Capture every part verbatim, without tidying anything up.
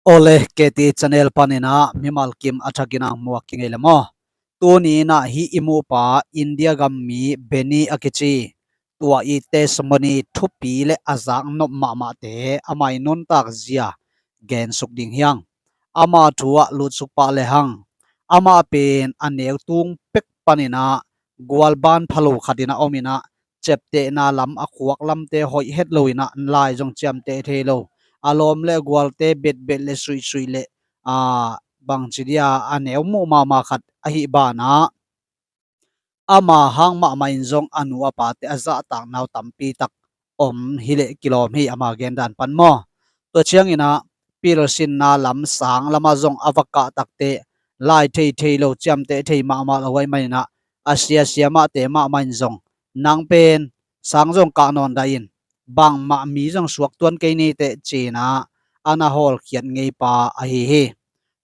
Awle, K T channel panin ah mimal kim a thakin ang muak kingei le maw? Tuni in ah hih i muhpa India gam mi Benny a kici, tua i testimony thupi le a zaknop mahmahte amah i nuntak zia gensuk ding hi hang. Ama thu ah lutsuk pah le hang. Amah pen a neu tung pek panin ah gualban phalo khat in ah om in ah, ciaptehna lam a khuak lamte hoih het lo in ah, lai zong ciamteh thei lo, a lawm le a gualte betbet le suihsuih le, a, bangci dia a neu muh mahmah khat ahi banah, ama hang mahmah in zong a nu a pate a zahtak nau tampi tak om hi leh kilawm hi, ama gendan pan maw? Tua ciangin ah pilsinna lam sang lamah zong a va kah takteh, lai thei thei lo, ciamteh thei mahmah lo ahih manin ah, a siasia mahte mahmah in zong, nang pen sang zong kah nawn dah in, bangmah mi zong suak tuan kei ni teh, ci-in ah a na hawlkhiat ngeipa ahi hi.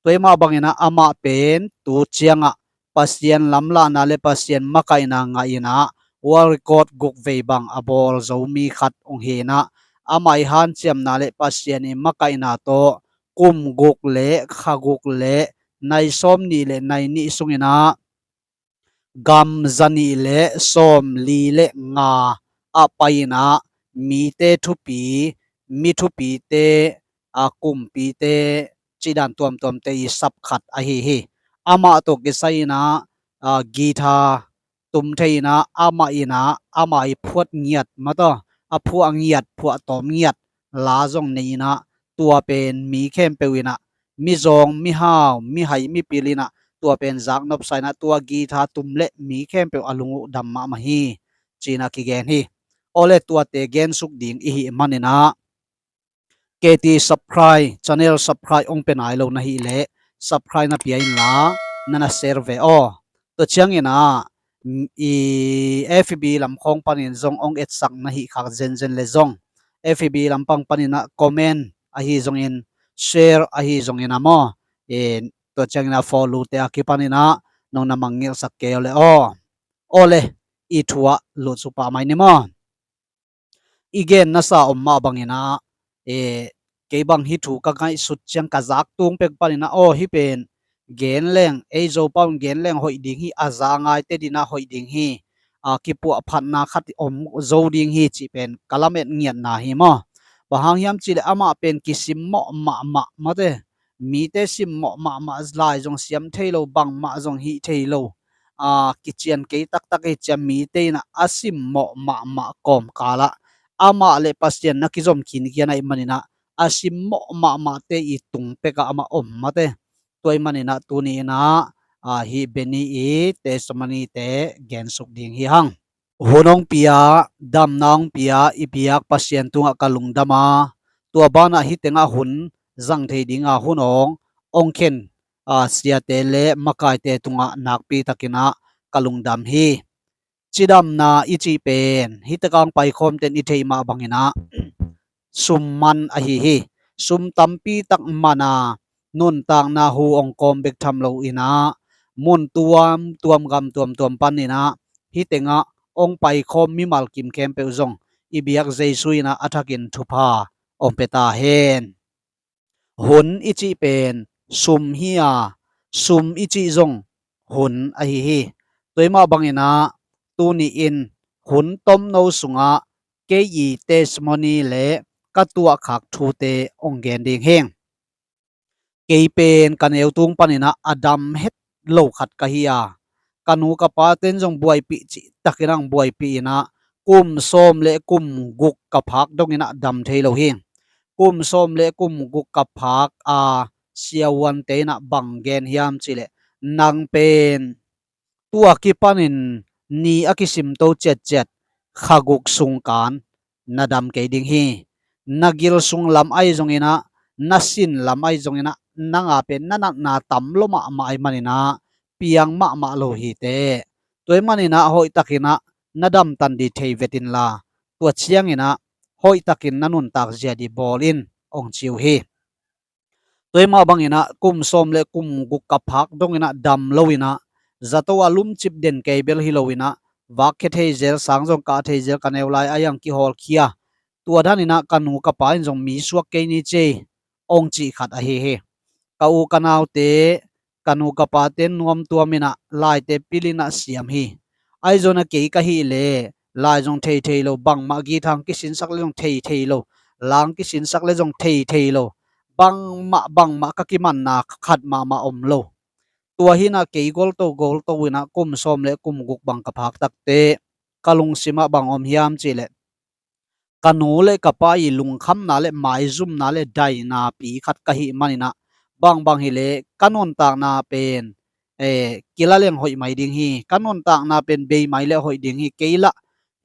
Tua ahih mah bangin ah amah pen tu ciangah Pasian lamlahna le Pasian makaihna ngah in ah, world record guk vei bang a bawl zo mi khat hong hi in ah, amah i hanciamna le Pasian i makaihna tawh kum guk le kha guk le nai sawm nih le nai nih sungin ah, gam za nih le sawm li le nga ah pai in ah, mite thupi, mi thupite, a, kumpite, cidan tuamtuamte i sap khat ahi hi. Amah tawh kisai in ah, a, guitar tum thei in ah, amah in ah, amah i phuat ngiat mataw, a phuah ngiat, phuah tawm ngiat la zong nei in ah, tua pen mi khempeuh in ah, mizawng, mihau, mihaih, mipil in ah, tua pen zaknop sa in ah, tua guitar tum le mi khempeuh a lung uh dam mahmah hi, ci-in ah kigen hi. Awle, tuate gensuk ding i hih manin ah, K T subscribe, channel subscribe hong pia nai lo na hih leh, subscribe na pia inla, na na share ve aw. Tua ciangin ah, i F B lam khawng panin zong hong etsak na hih khak zenzen le zong, F B lampang panin ah comment ahi zongin, share ahi zongin ah maw, tua ciangin ah follow te a kipanin ah nong na mangngilhsak kei aw le aw. Awle, i thu ah lutsuk pah mai ni maw? I gen nasa om mah bangin ah, e, kei bang hih thu ka ngaihsut ciang ka zak tung pek panin ah, aw, hih pen gen leng, ei Zopau in gen leng hoih ding hi, a za ngaite din ah hoih ding hi, a, kipuahphatna khat om zo ding hi cih pen ka lamet ngiatna hi maw? Bang hang hiam cih leh amah pen kisimmawh mahmah mate, mite simmawh mahmah, lai zong siam thei lo, bangmah zong hih thei lo, a, kician kei taktak hi ciang mite in ah a simmawh mahmah kawmkal ah amah le Pasian na kizom khinkhian ahih manin ah, a simmawh mahmahte i tung pek ah amah om mate. Tua ahih manin ah tuni in ah, a, hih Benny i testimony te gensuk ding hi hang. Hun hong pia, damna hong pia i biak Pasian tungah ka lungdam a, tua banah hih tengah hun zang thei dinga hun hong, hong khen, a, siate le makaite tungah nakpi takin ah ka lungdam hi. Cidamna i cih pen hih tengah hong paikhawmte'n i theih mah bangin ah, sum man ahi hi. Sum tampi tak man a, nuntakna hu hong kawm bek tham lo in ah, mun tuamtuam, gam tuamtuam panin ah, hih tengah hong paikhawm mimal kim khempeuh zong i biak Jesu in ah a thakin thupha hong pia ta hen. Hun i cih pen sum hi a, sum i cih zong hun ahi hi. Tua ahih mah bangin ah, tuni in hun tomno sungah kei i testimony le ka tuahkhak thute hong gen ding hi. Kei pen ka neu tung panin ah a dam het lo khat ka hi a, ka nu ka pate'n zong buaipih cih takin ah buaipih in ah, kum sawm le kum guk ka phak dongin ah dam thei lo hi. Kum sawm le kum guk ka phak a, siavuante in ah bang gen hiam cih leh, nang pen tua kipanin ni a kisimto ciatciat kha guk sung kan na dam kei ding hi. Na gil sung lam ahi zongin ah, na sin lam ahi zongin ah, nang a pen na natna tam lua mahmah ahih manin ah piang mahmah lo hi teh. Tua ahih manin ah hoihtakin ah na damtan ding thei vet inla, tua ciangin ah hoihtakin na nuntak zia ding bawl in, hong ci uh hi. Tua ahih mah bangin ah kum sawm le kum guk ka phak dongin ah dam lo in ah, zato a lumcip den kei bel hi lo in ah, vak khia thei zel, sang zong kah thei zel, ka neu lai a hiang kihawlkhia. Tua danin ah ka nu ka pa in zong mi suak kei ni ci. ong cih khat ahi hi. Ka u ka naute, ka nu ka pate nuamtuam inah laite pil inah siam hi. Ahi zongin ah kei ka hih leh lai zong thei thei lo, bangmah guitar kisinsak le zong thei thei lo, la kisinsak le zong thei thei lo, bangmah bangmah ka kimanna khat mahmah om lo. Tua hi inah kei golto golto inah kum sawm le kum guk bang ka phak takte ka lungsimah bang om hiam cih leh ka nu le ka pa i lungkhamna le maizumna le dainapi khat ka hih man inah bangbang hi leh ka nuntakna pen, eh, kila leng hoih mai ding hi, ka nuntakna pen bei mai le hoih ding hi, kei lah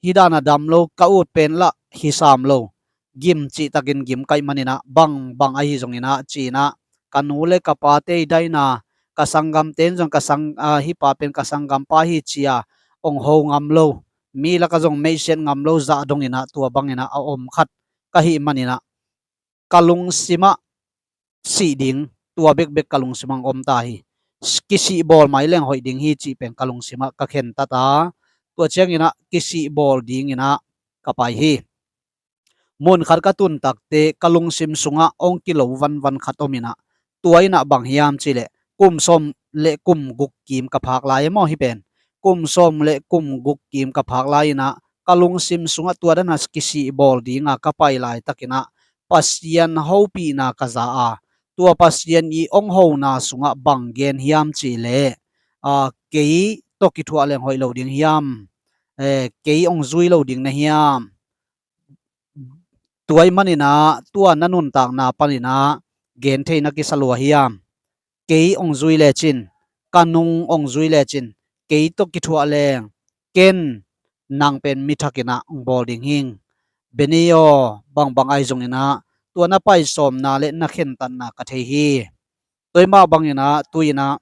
hi dan a dam lo, ka ut pen lah hi sam lo, gim cihtakin gim ka hih man inah bangbang ahi zongin ah ci inah ka nu le ka pate i daina, ka sanggamte in zong ka sang, ah, hih pa pen ka sanggampa hi ci-a ong ho ngam lo, mi lakah zong meihsiat ngam lo zah dong inah tua bang inah a om khat ka hih man inah ka lungsimah sih ding, tua bekbek ka lungsimah ong om ta hi. Kisih bawl mai leng hoih ding hi cih pen ka lungsimah ka khentat a, tua ciang inah kisih bawl ding inah ka pai hi. Mun khat ka tun takte ka lungsim sungah ong kilo vanvan khat om inah, tua inah bang hiam cih leh kum sawm le kum guk kim ka phak lai e maw, hih pen kum sawm le kum guk kim ka phak lai inah ka lungsim sungah tua dan a kisih bawl dinga ka pai laitak inah Pasian hopihna ka za a, tua Pasian i ong hona sungah bang gen hiam cih leh, ah, kei tawh kithuah leng hoih lo ding hiam? Eh, kei ong zui lo ding na hiam? Tua ahih man inah tua na nuntakna pan inah gen theih na kisa lua hiam? Kei ong zui lecin, ka nung ong zui lecin, kei tawh kithuah leng ken nang pen mi thak inah ong bawl ding hing. Benny aw, bangbang ahi zongin ah tua na pai sawmna le na khentatna ka thei hi. Tua ahih mah bang inah tu inah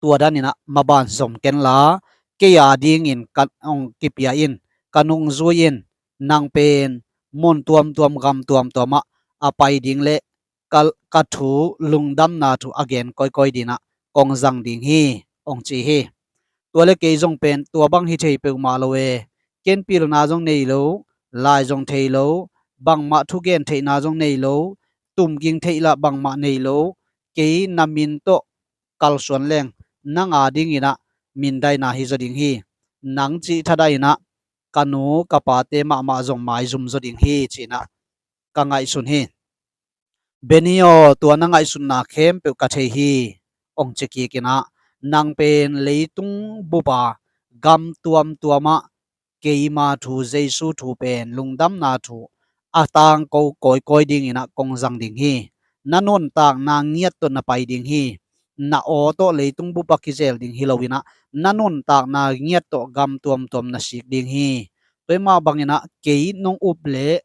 tua dan inah maban zom ken la, kei a dingin ka ong kipia in, ka nung zui in, nang pen mun tuamtuam gam tuamtuam ah a pai ding le ka, ka thu, lungdamna thu a gen kawikawi ding ah kong zang ding hi, ong ci hi. Tua le kei zong pen tua bang hi thei peuhmah lo e. Ken pilna zong nei lo, lai zong thei lo, bangmah thugen theihna zong nei lo, tumging theih lah bangmah nei lo. Kei na min tawh kalsuan leng nang a ding inah mindaina hi zaw ding hi. Nang cih thadaina ka nu ka pate mahmah zong maizum zaw ding hi ci inah ka ngaihsun hi. Benny aw, tua na ngaihsutna khempeuh ka thei hi, ong ci kik inah, nang pen leitung bup a gam tuamtuam ah keima thu, Jesu thu pen lungdamna thu a tangko kawikawi ding inah kong zang ding hi. Na nuntakna ngiat tawh na pai ding hi. Na aw tawh leitung bup ah kizel ding hi lo inah na nuntakna ngiat tawh gam tuamtuam na sik ding hi. Tua ahih mah bang inah kei nong up le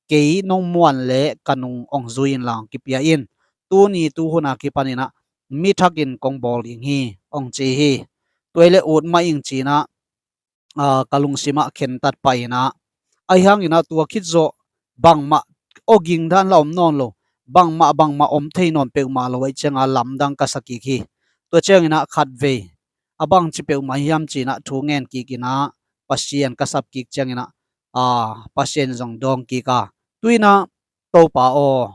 kei nong muan le ka nung ong zui in la ong kipia in, tuni tuhun a kipan inah mi thak in kong bawl ding hi, ong ci hi. Tua hi le ut mah ing ci inah, ah, ka lungsim ah khentat pah inah, ahi hang inah tua khit zawh bangmah awging dan lah om nawn lo, bangmah bangmah om thei nawn peuhmah lo ahih ciang a lamdang ka sa kik hi. Tua ciang inah khatvei a bangci peuhmah hiam ci inah thu ngen kik inah Pasian ka sap kik ciang inah, ah, Pasian zong dawng kik a, tu inah Topa aw,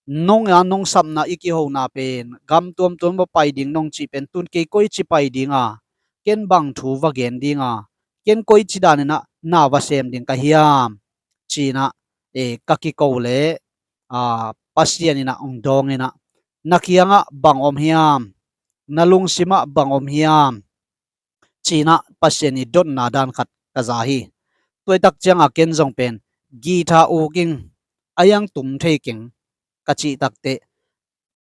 nong a nong sapna i kihona pen gam tuamtuam ah pai ding nong cih pen tun kei koici pai ding a, ken bang thu va gen ding a, ken koici dan inah na va sem ding ka hiam ci inah, eh, ka kiko le, ah, Pasian inah ong dawng inah, na kiangah bang om hiam, na lungsim ah bang om hiam ci inah Pasian i dotna dan khat ka za hi. Tua hi tak ciang a ken zong pen guitar uk ing, a iang tum thei keng ka cih takteh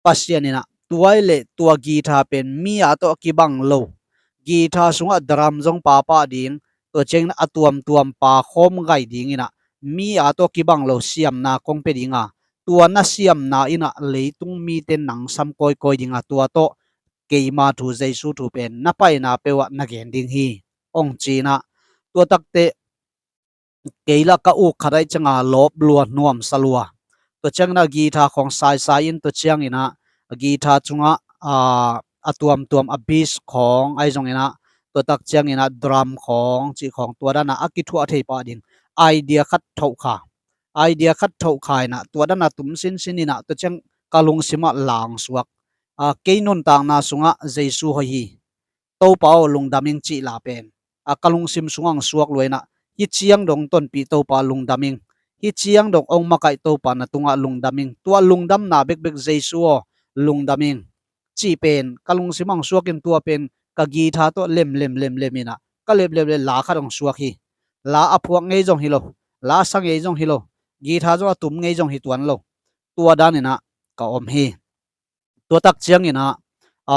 Pasian inah tua hi le tua guitar pen mi a tawh kibang lo, guitar sungah drum zong papah ding, tua ciang inah a tuamtuam pa khawm gai ding inah mi a tawh kibang lo siamna kong pia ding a, tua na siamna inah leitung mite nang sam kawikawi ding a, tua tawh keima thu, Jesu thu pen na paina peuh ah na gen ding hi, ong ci inah. Tua takteh kei lah ka uk khat ahih ciang a lawp lua, nuamsa lua. Tua ciang inah guitar khawng saisai in, tua ciang inah guitar cungah, ah, a tuamtuam a bass khawng ahi zong inah, tua tak ciang inah drum khawng cih khawng tua dan a a kithuah thei pah ding idea khat thoh kha. idea khat thoh kha inah, tua dan a tum sinsin inah, tua ciang ka lungsimah langsuak. A, kei nuntakna sungah Jesu hoih hi, Topa aw lungdam ing cih la pen, a, ka lungsim sungah hong suak lua inah, hih ciang dong tonpih Topa lungdam ing, hih ciang dong hong makaih Topa na tungah lungdam ing, tua lungdamna bekbek Jesu aw lungdam ing cih pen ka lungsim ah hong suak in, tua pen ka guitar tawh lem lem lem lem inah, ka lem lem lem la khat hong suak hi. La a phuak ngei zong hi lo, la a sa ngei zong hi lo, guitar zong a tum ngei zong hi tuan lo. Tua dan inah ka om hi. Tua tak ciang inah, a,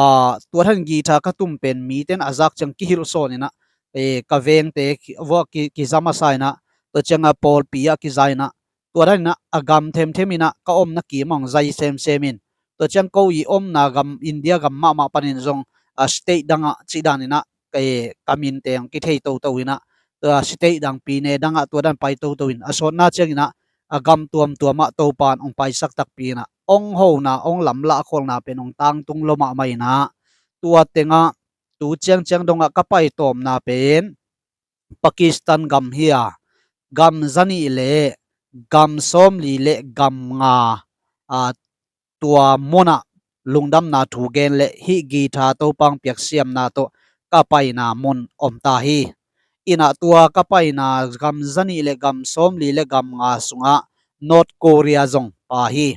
tua dan guitar ka tum pen mite in a zak ciang kihilh sawn inah, e, ka vengte ki, vua ki, kiza masa inah, tua ciang a pawlpi ah kiza inah, tua dan inah a gam themthem inah ka omna kim ah hong zai semsem in, tua ciang ko i omna gam India gam mahmah panin zong, a, state dangah cih dan inah, ka, ka minte hong kithei toto inah, tua state dang pine dangah tua dan pai toto in, a sawtna ciang inah, a gam tuamtuam ah Topa in hong paisak takpi inah, hong hona, hong lamlah kholna pen hong tangtung lua mahmah inah, tua tengah tu ciangciang dongah ka pai tawpna pen Pakistan gam hi a, gam zanih le gam sawmli le gam nga, a, tua munah lungdamna thu gen le hih guitar Topa hong piak siamna tawh ka paina mun om ta hi. Inah tua ka paina gam zanih le gam sawmli le gam nga sungah North Korea zong pha hi.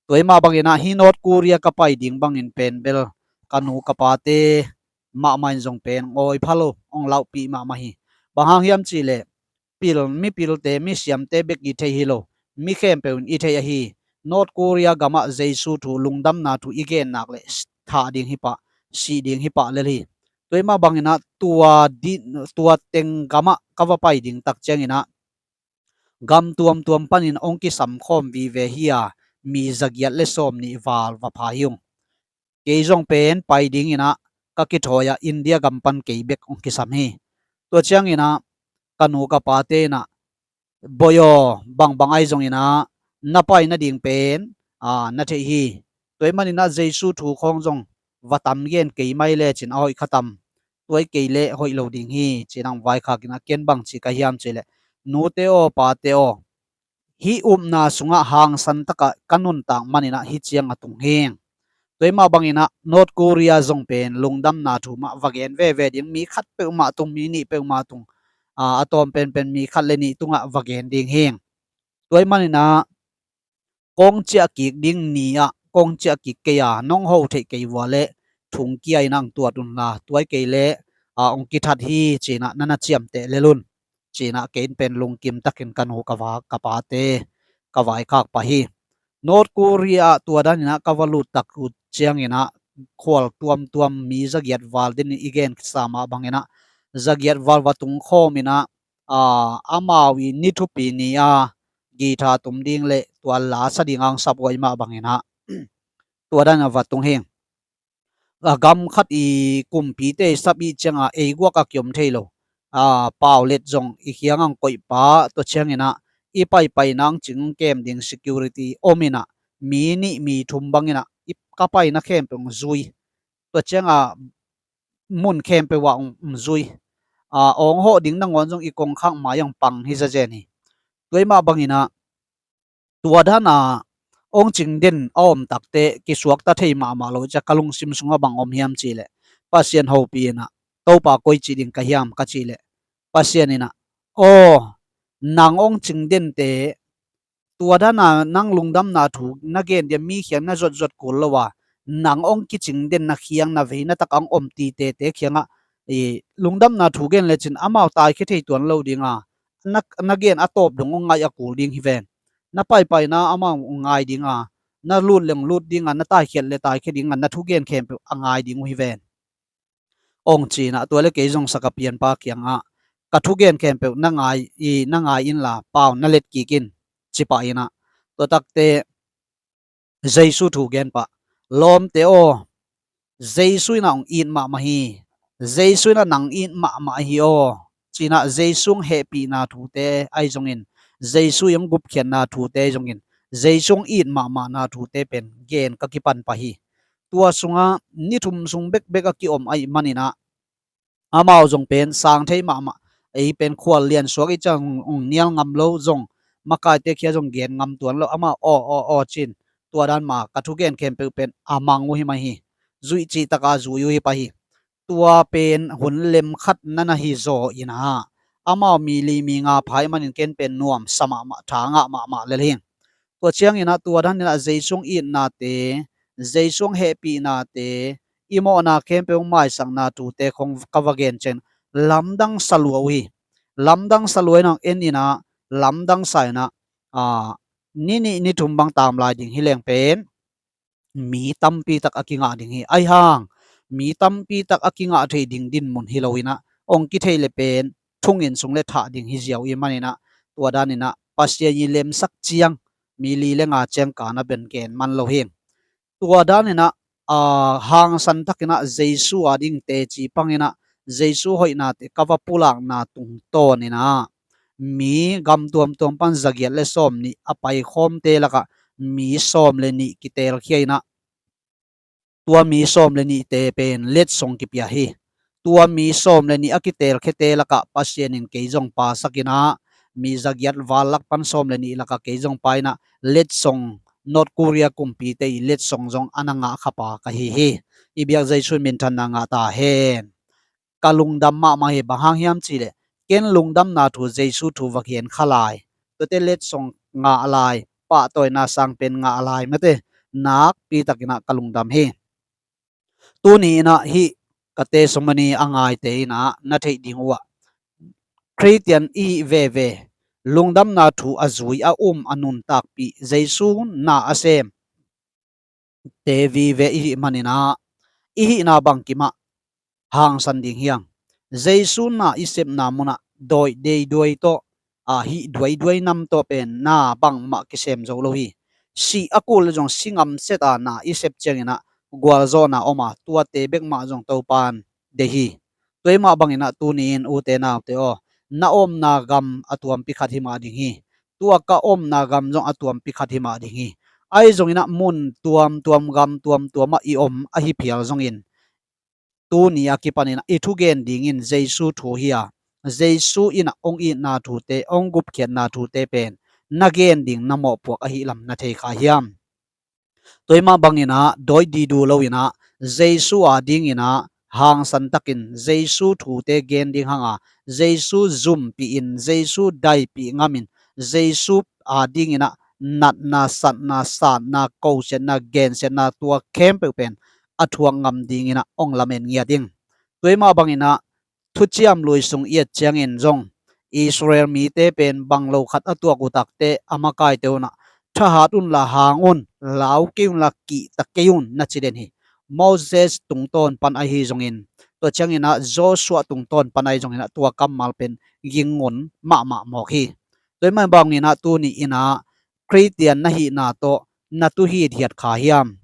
Tua ahih mah bangin ah hih North Korea ka pai ding bangin pen bel ka nu ka pate mahmah in zong pen ngawi pha lo, hong laupih mahmah hi. Bang hang hiam cih leh pil, mipilte, misiamte bek i theih hi lo, mi khempeuh in i theih ahi. North Korea gamah Jesu thu, lungdamna thu i gen nak leh thah ding hi pah, sih ding hi pah lel hi. Tua ahih mah bangin ah tua di, tua teng gamah ka va pai ding tak ciangin ah gam tuamtuam panin hong kisam khawm vive hi a, mi zagiat le sawmnih val va pha hi ung. Kei zong pen pai dingin ah ka kithawi ah India gam pan kei bek hong kisam hi. Tua ciangin ah ka nu ka pate in ah, "Bawi aw, bangbang ahi zongin ah na pai nading pen, aa, na theih hi. Tua ahih manin ah Jesu thu khawng zong va tam gen kei mai lecin a hoih kha tam. Tua hi kei leh hoih lo ding hi," ci-in ah hong vaikhak in ah, ken bang ci ka hiam cih leh, "Nute aw, pate aw, hih upna sungah hangsan takah ka nuntak manin ah hih ciang a tung hi. Tua ahih mah bangin ah North Korea zong pen lungdamna thu mah va gen veve ding, mi khat peuhmah tung, mi nih peuhmah tung, aa, a tawm penpen mi khat le nih tungah va gen ding hi. Tua ahih manin ah kong ciah kik ding ni ah kong ciah kik kei a, nong ho theih kei vua leh thong kia in ah hong tuat un la, tua hi kei leh, aa, hong kithat hi," ci-in ah na na ciamteh lel un, ci-in ah kei in pen lungkim takin ka nu ka va, ka pate ka vaikhak pah hi. North Korea ah tua danin ah ka va lut tak uh ciangin ah khual tuamtuam mi zagiat val dingin i gensa mah bangin ah zagiat val va tung khawm in ah, aa, amau i ni thupi ni a guitar tum ding le tua la sa ding a hong saphuai mah bangin ah tua dan a va tung hi. A gam khat i kumpite i sap i ciang a ei guak a kiom thei lo, aa, pau let zong i kiang ah hong koih pah, tua ciangin ah i paipaina hong cing kem ding security om in ah mi nih mi thum bangin ah i ka paina khempeuh hong zui. Tua ciang a mun khempeuh ah hong, hong zui. Aa, hong hawh ding nangawn zong i kongkhak mai ah hong pang hi zazen hi. Tua ahih mah bangin ah tua dan a hong cing den a om tak teh kisuakta thei mahmah lo. Ciah ka lungsim sungah bang om hiam cih leh, Pasian hopih in ah, "Topa, koi ci ding ka hiam?" ka cih leh Pasian in ah, "Aw, nang hong cing den teh, tua dan a nang lungdamna thu na gen ding a mi kiang na zuatzuat kul lo a, nang hong kicing den na kiang, na veina tak a hong om titete kiangah, i, lungdamna thu gen lecin amau taikhia thei tuan lo ding a, na, na gen a tawp dong hong ngaih a kul ding hi ven. Na paipaina amau hong ngai ding a, na lut leng lut ding a, na taikhiat le taikhia ding a, na thugen khempeuh a ngai ding uh hi ven," hong ci-in ah, tua leh kei zong sak a pianpa kiangah, "Ka thugen khempeuh na ngai, i, na ngai inla, pau na let kik in," ci pah in ah, tua tak teh Jesu thu gen pah, "Lawmte aw, Jesu in ah hong it mahmah hi. Jesu in ah nang it mahmah hi aw," ci-in ah Jesu hong hehpihna thute ahi zongin, Jesu i hong gupkhiatna thute ahi zongin, Jesu hong it mahmahna thute pen gen ka kipan pah hi. Tua sungah ni thum sung bekbek a kiom ahih manin ah amau zong pen sang thei mahmah, ei pen khual lian suak i ciang hong, hong nial ngam lo zong makaite khia zong gen ngam tuan lo, amah aw aw aw cin, tua dan mah ka thugen khempeuh pen a mang uh hi mah hi. Zuih cih taka zui uh hi pah hi. Tua pen hun lem khat na na hi zaw inah, amau mi li mi nga pha ahih manin ken pen nuamsa mahmah, tha ngah mahmah lel hi. Tua cianginah tua daninah Jesu hong itnate, Jesu hong hehpihnate, i mawhna khempeuh hong maisakna thute khong ka va gen ciangin lamdang sa lua uh hi. Lamdang sa lua inah en inah, lamdang sa inah, a, ni nih ni thum bang tam lai ding hi leng pen mi tampi tak a kingah ding hi. Ahi hang mi tampi tak a kingah thei ding dinmun hi lo inah, hong kithei le pen thungin sung le thah ding hi ziau ih maninah, tua daninah Pasian i lemsak ciang mi li le nga ciang kana ben gen man lo hi. Tua daninah, a, hangsan takinah Jesu a ding teci panginah Jesu hoihnate ka va pulakna tungtawninah mi gam tuamtuam pan zagiat le sawm nih a paikhawmte lakah mi sawm le nih kitelkhia inah, tua mi sawm le nihte pen letsong kipia hi. Tua mi sawm le nih a kitelkhiate lakah Pasian in kei zong pasak inah, mi zagiat val lak pan sawm le nih lakah kei zong pa inah, letsong, North Korea kumpite i letsong zong a na ngah kha pa ka hi hi. I biak Jesu in minthanna ngah ta hen. Ka lungdam mahmah hi. Bang hang hiam cihleh, ken lungdamna thu Jesu thu va gen kha lai, tuate letsong ngah lai, pahtawina sang pen ngah lai mate, nakpi takinah ka lungdam hi. Tuni inah hih ka testimony a ngaite inah na theih ding uh ah, Khristian i hih veve, lungdamna thu a zui, a um, a nuntakpih, Jesu na a sem te vive i hih maninah, i hihna bangkimah hangsan ding hiang. Jesu na i sepna munah dawih deiduai tawh, a, hih duaiduai nam tawh pen na bangmah kisem zo lo hi. Sih a kul le zong si ngamset a na i sep cianginah gualzawhna om a, tuate bekmah zong Topan deih hi. Tua ih mah banginah tuni in ute naute aw, na omna gam a tuampi khat hi mah ding hi. Tua ka omna gam zong a tuampi khat hi mah ding hi. Ahi zonginah mun tuamtuam, gam tuamtuamah i om ahi phial zongin, tuni a kipaninah i thugen dingin Jesu thu hi a, Jesu inah hong itna thute, hong gupkhiatna thute pen na gen ding na mawhpuak ahih lam na thei kha hiam? Tua ih mah banginah dawih didu loinah Jesu a dinginah hangsan takin Jesu thute gen ding hanga, Jesu zumpihin, Jesu daipih ngamin, Jesu a dinginah natna, satna, satna, kosiatna, gensiatna, tua khempeuh pen a thuak ngam dinginah hong lamen ngiat ing. Tua ih mah banginah thuciam lui sung i et ciangin zong Israel mite pen bang lo khat a tuak uh takte a makaite unah, thahat unla hang un, lau kei unla kihta kei un, na ci den hi. Moses tungtawn pan ahi zongin, tua cianginah Joshua tungtawn pan ahi zonginah tua kammal pen gingngun mahmah mawk hi. Tua ih mah banginah tuni inah Khristian na hihna tawh na tuhit hiat kha hiam?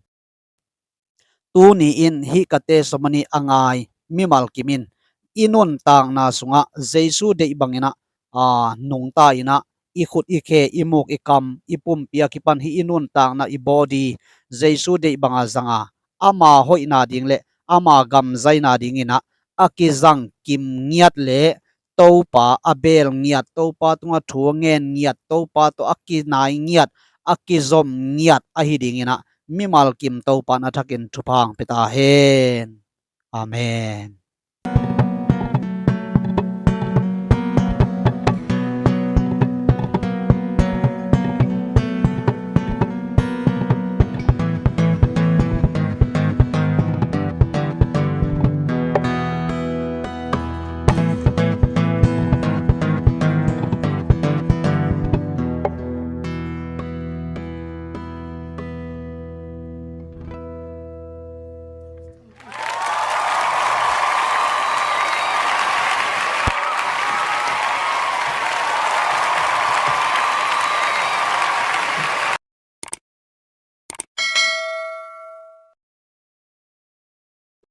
Tuni in hih ka testimony a ngai mimal kim in i nuntakna sungah Jesu deih banginah, a, nungta inah i khut i khe, i muk i kam, i pumpi a kipan hih i nuntakna, i body Jesu deih banga zanga, ama hoihna ding le ama gam zaina dinginah a kizang kim ngiat le Topa a beel ngiat, Topa tungah thu a ngen ngiat, Topa tawh a kinai ngiat, a kizom ngiat ahi dinginah mimal kim Topa in a thakin thupha hong pia ta hen. Amen.